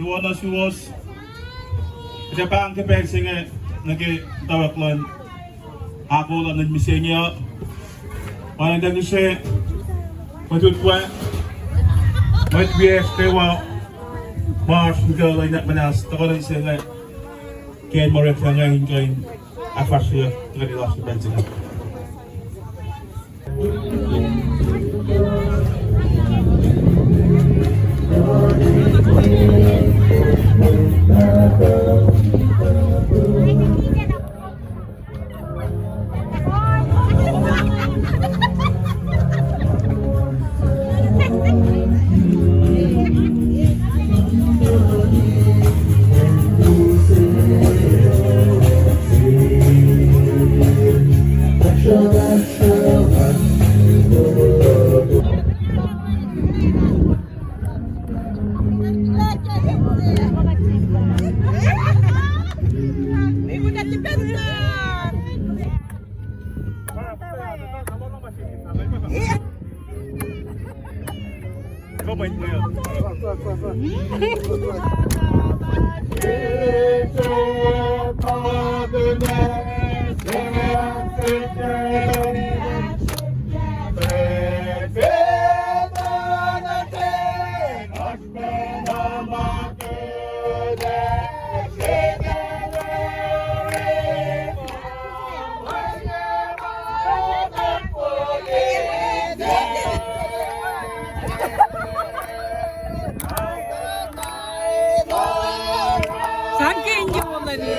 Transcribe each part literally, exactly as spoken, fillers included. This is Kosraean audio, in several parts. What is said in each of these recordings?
Oacna suwos, kuht ac pahng ke pacl se inge nuh ke tuhkuh luhn akola nuh mihsenge uh. Ma nuh ke mwet utwe, mwet wiyacsr kwewa, ma oasr nuh ke lwen muhnahs tuhkuh nuh mihsenge, ke ma orek fahsr inge in kuh in ahkfahsryeyuck tuhkweni lasr ke pacl se inge. Sang ke inge wolani.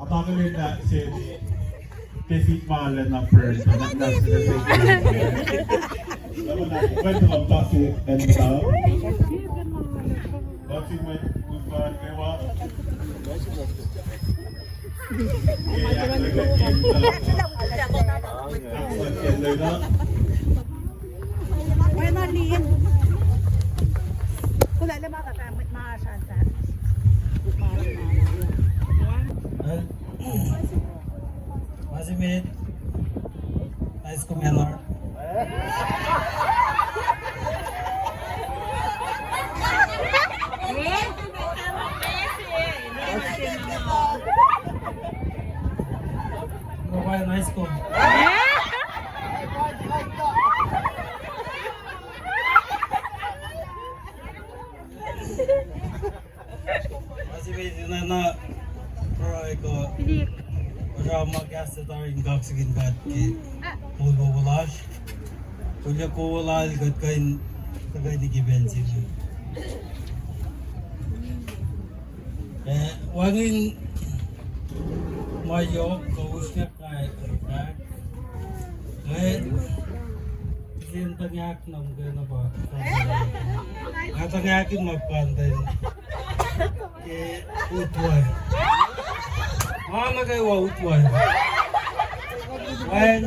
Atakilen na se David Marlon na prayer. Welcome back to Elmtown. Welcome back to Elmtown. Masimit, nice commander. Mobile high school. Masimit na na pruhe ko. Oruh ma kahs se tari in kaksakihn God ke moul wowo lasr. Kuloh wowo lal kuht kuh in tuhkweni ke pacl se inge. Eh, wacngihn ma yohk kuh usrnguck na, eh, eh, Kihsen tuh ngahk nuh ke na pa. Nga tuh ngahk in ma panten ke utwe. Ma nuh kwewa utwe. Wen.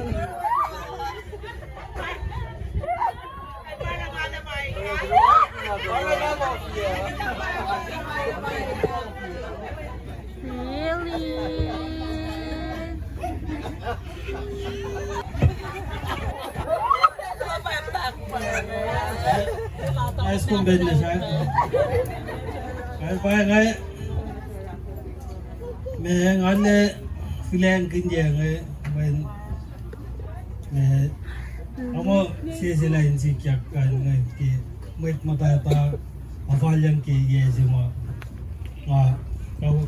Really? Nice combination. Nga pa nga, me nga ne filan kinye nge, when, me, amo sesela in sikyak kan nge ke mwet muhtwacta, afalyang ke yac se ma. Nga, kau,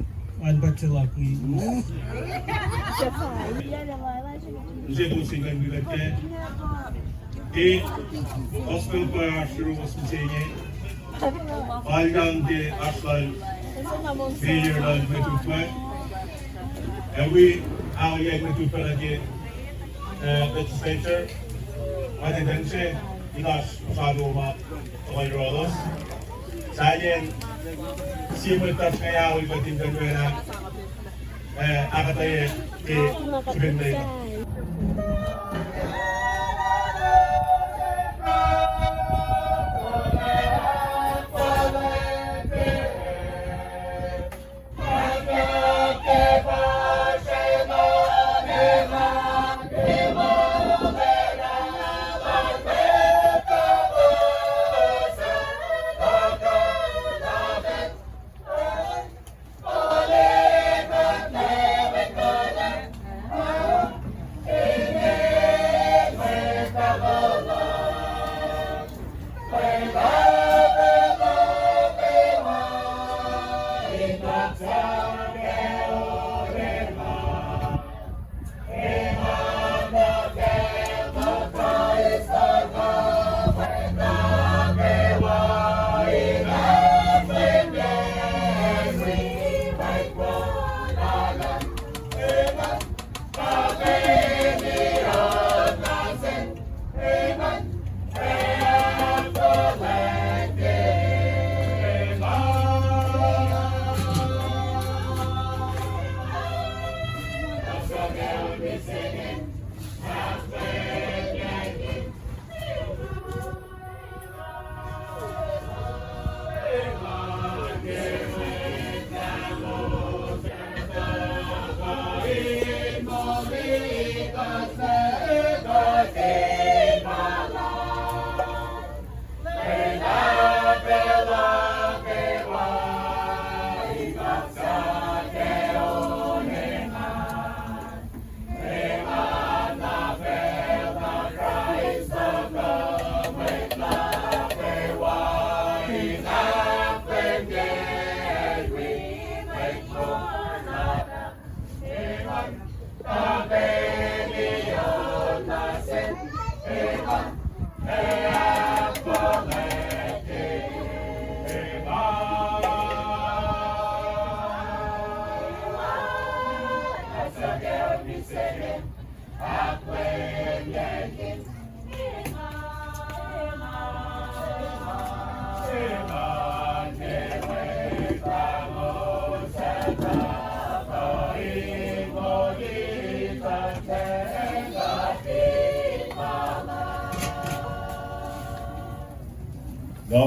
an bat se lak ni. Use tu sin kan bilat ke. Ke, gospel choir oasr yuruwos mihsenge. Alyang ke oasr lal, mayor lal Metupa. Ac wi, auliyak Metupa nuh ke, eh, legislature. Ate tense, in oasr sadu ma. Oruh yohrohlos. Sahyacn sie mwet tasr nge aol kuht in kuh in, eh, ahkuhtweyac ke srihpen Leum. Nga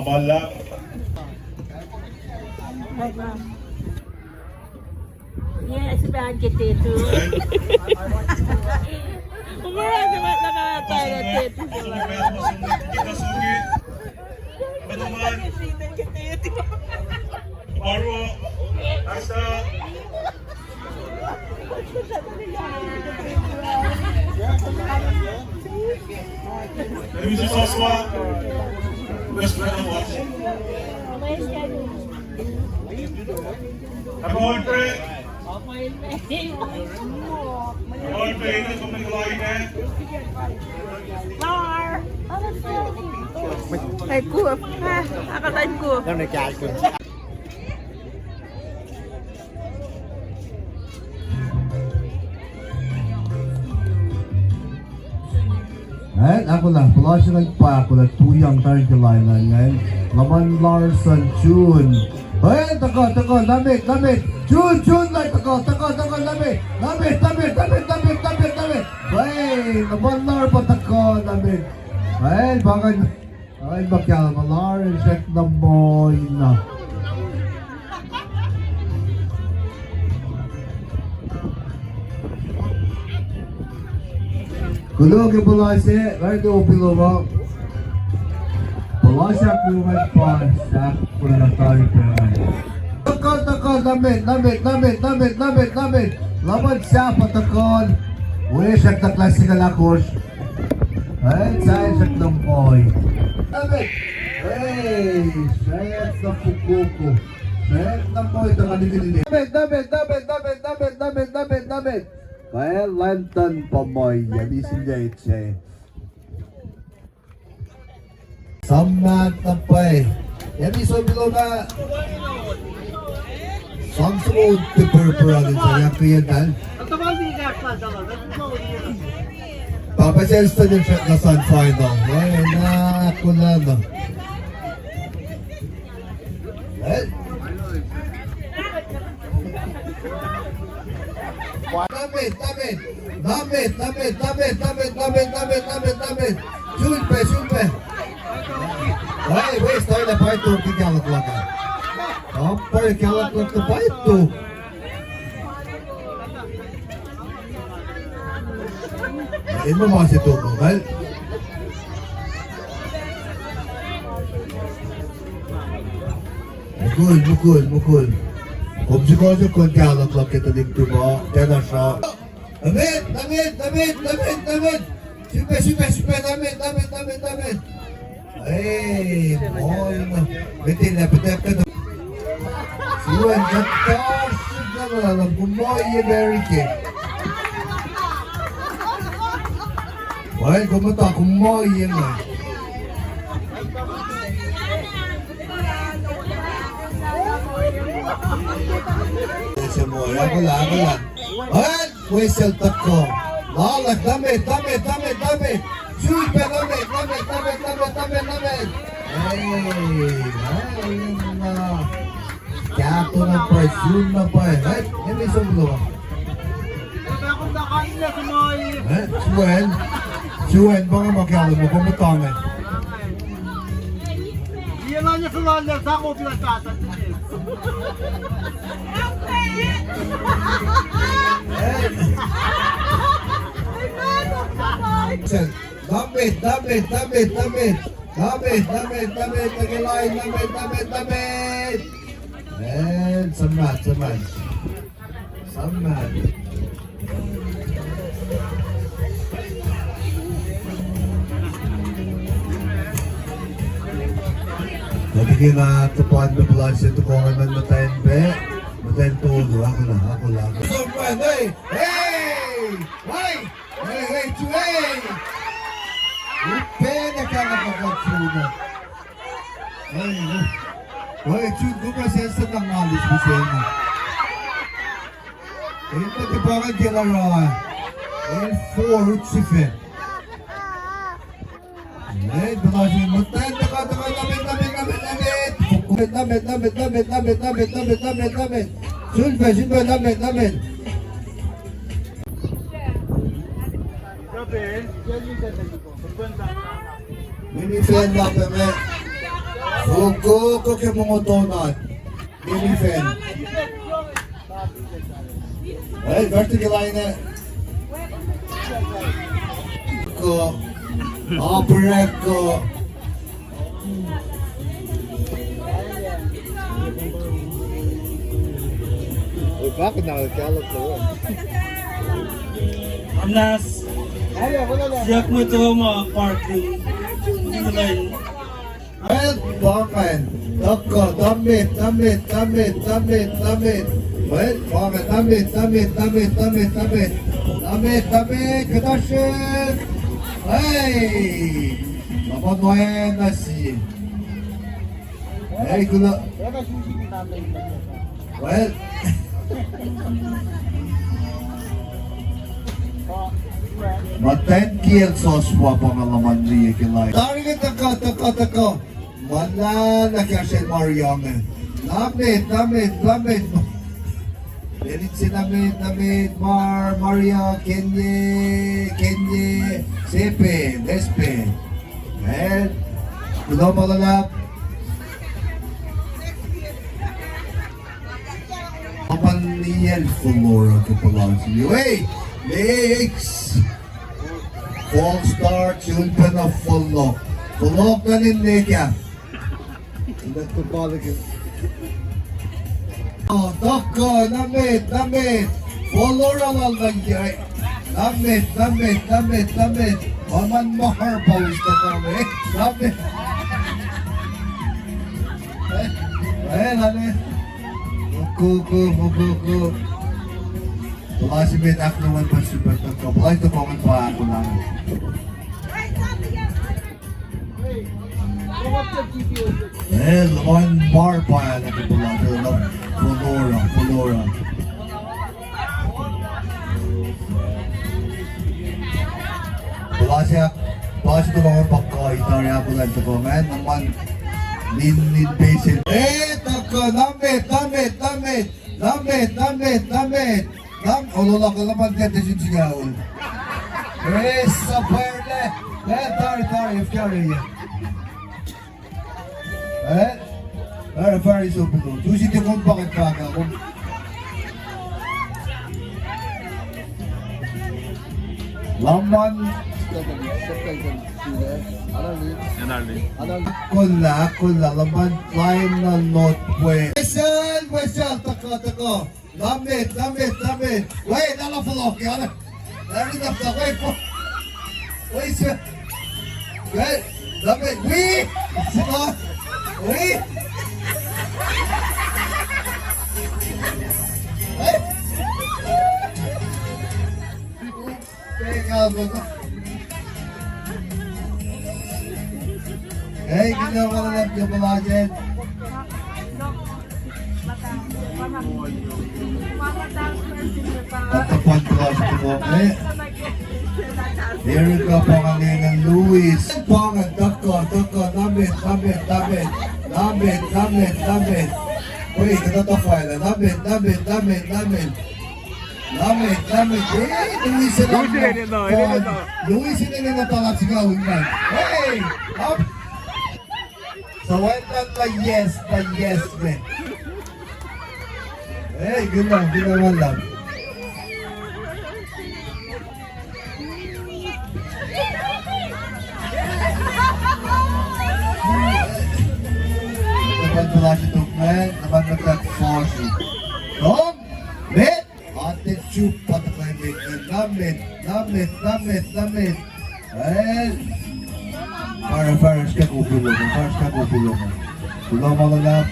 ma luhlahp. Yes, pahn ke tetu. Umarak na ma tayo tetu. Aru, Asta. Emi Joshua, West Florida Watch. Happy birthday. Happy birthday, company line. Ai, kuh. Ah, aku tain kuh. Eh, ahkolah, puhla se ngan pa, ahkolah, tu yang tari ke lain an ingacn. Laman Larson, June. Eh, tuhkuh, tuhkuh, nuh met, nuh met. June, June, lah tuhkuh, tuhkuh, tuhkuh, nuh met. Nuh met, nuh met, nuh met, nuh met, nuh met, nuh met. Eh, Laman Lar pa tuhkuh, nuh met. Eh, pa ingacn. Ai, ma kahlwem ah, Lawrence, srack na moina. Kuloh ke puhla se, lari ke opiloma. Puhla se ahkluo ma pa, sahp kuloh na tari pa. Tuhkuh, tuhkuh, nuh met, nuh met, nuh met, nuh met, nuh met, nuh met. Laman sahp pa tuhkuh. Wi srack na classical ahkosr. Wen sain srack na moi. David. Hey, srack na pukoko. Srack na moi, tuhkuh nikini. David, David, David. Well, London pa moi, ya misin ya itse. Sammat na pwacye. Emi som below ma. Sang soko tipirpir alin sa ya kriyan tal. Papa Selston in srack na sun final. Eh, na, kuloh na. Eh? David, David. David, David, David. Sulpac, sulpac. Ai, wes, taila paito ke kalaklak. Tapac kalaklak na paito. Ema ma se to, no, right? Mukul, mukul, mukul. Kom sikohsohk kuh in kalaklak ke tuhlihk tuhma, tiacna sra. David, David, David, David, David. Sipwe, sipwe, sipwe, David, David, David, David. Ei, moin. Metin na petak ka. Suen kata sik na lalam, kumoye Amerike. Moin, kumata kumoye ma. Ese moin, akala, akala. Moin. Wesel tuhkuh. Lalak, David, David, David, David. Sulpac, David, David, David, David, David, David. Ei, ei, na. Kahto na pwacye, sun na pwacye. Right? Emi som below. Eh, suen. Suen, pa inge ma kahlwem, kom muhta inge. David, David, David, David. David, David, David, David, David, David. Eh, samat, samat. Samat. Tapi ke na tupan the blood se tu kongan man muhtahin pac, muhtahin tolu, akula, akula. Samat, hey, hey, hey, hey, hey, hey. Upac na kalaklak suna. Oi, oi, June, kom na sensen na ngalis misena. Ina tipangan ke laraha. L four, Lucifer. Ei, puhla se, muhtwacn tuhkuh, tuhkuh, lamen, lamen, lamen, lamen. Lamen, lamen, lamen, lamen, lamen, lamen, lamen, lamen. Sulpac, sulpac, lamen, lamen. Mini fan lapac me. Fokoko ke mongo tonat. Mini fan. Ei, vertical line. Ko. Apre ko. Amnas, siyuck mwet uh ma park in line. Mwet, pa ingacn. Tuhkuh, lamen, lamen, lamen, lamen, lamen. Mwet, pa ingacn, lamen, lamen, lamen, lamen, lamen. Lamen, lamen, kuhtasrihk. Ei. Nga pa noa na sie. Ei, kuloh. Well. Muhtwacn kiyacl Joshua pa nga luhman liye ke line. Tari ke tuhkuh, tuhkuh, tuhkuh. Muhlahlah kahsrel Maria inge. Lamen, lamen, lamen. Elit se lamen, lamen, Mar, Maria, Kenye, Kenye, Sepe, Lespe. Eh, kuloh ma luhlahp. Apan niyacl Flora ke puhla se. Hey, Lex. False start, sulpac na fohlohk. Fohlohk na ninac ka. Tuhkuh, lamen, lamen. Flora lal na yac. Lamen, lamen, lamen, lamen. Aman Mar pa us tuhkuh me. Lamen. Eh, eh, lamen. Kuku, kuku, kuku. Puhla se met ahkluo an pa super tuhkuh. Puhla tuhkuh an pa ahkolah. Eh, luhman Mar pa ah nuh ke puhla, puhla, Flora, Flora. Puhla se, puhla se tuhkuh pa kuh, itari ahkolah tuhkuh, man, luhman nin, nin pacl se. Eh, tuhkuh, lamen, lamen, lamen. Lamen, lamen, lamen. Lam, olola ka lapan tiac te sin singucul. Praise the Lord. Eh, tari, tari, if tari. Eh? Tari, tari, so below. Tu si te kom pakat pa ka kom. Laman. Kulla, kulla, laman line na not we. Wesel, wesel, tuhkuh, tuhkuh. Lamen, lamen, lamen. Wait, ala fohlohk, ya. Dari na ta, wait, fo-, wait, sir. Wait, lamen, we. Sila. We. Wait. Ei, kuloh ma luhlahp ke puhlasen. Tuhkuh pan puhlasen tuhkuh, eh. Erica pa ingacn, Lewis pa ingacn, tuhkuh, tuhkuh, lamen, lamen, lamen. Lamen, lamen, lamen. Wait, kuhtuh tuhfahlah. Lamen, lamen, lamen, lamen. Lamen, lamen. Hey, Louis, Louis, Louis, Louis, Louis, Louis, Louis, Louis, Louis. Hey, up. So, well done, the yes, the yes, man. Hey, good luck, good luck, well done. Lapan puhlasen tok, man, lapan puhlasen fohsi. Tom, man. Ate chup patakai met, lamen, lamen, lamen, lamen. Eh. Fire, fire, ska kopulo, fire, ska kopulo. Kuloh ma luhlahp.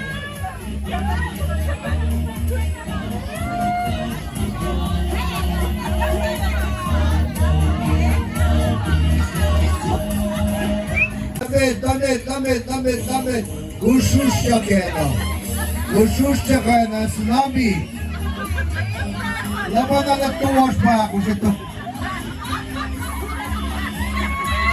Lamen, lamen, lamen, lamen. Kuhsrusr sahkacna. Kuhsrusr sahkacna, tsunami. Lapan alat toasr pa kuhseto.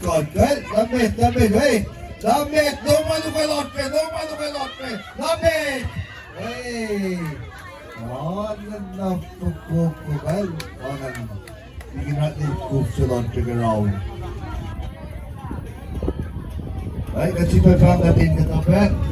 God. Well, na met, na met, hey. Na met, no ma nuh ke lottery, no ma nuh ke lottery. Na met. Hey. Oan na fokoko, well, oan na. Liki na in kuf se lottery ke raun. Ai, kuht sifilpac fahk nuh sin kuhtuh pac.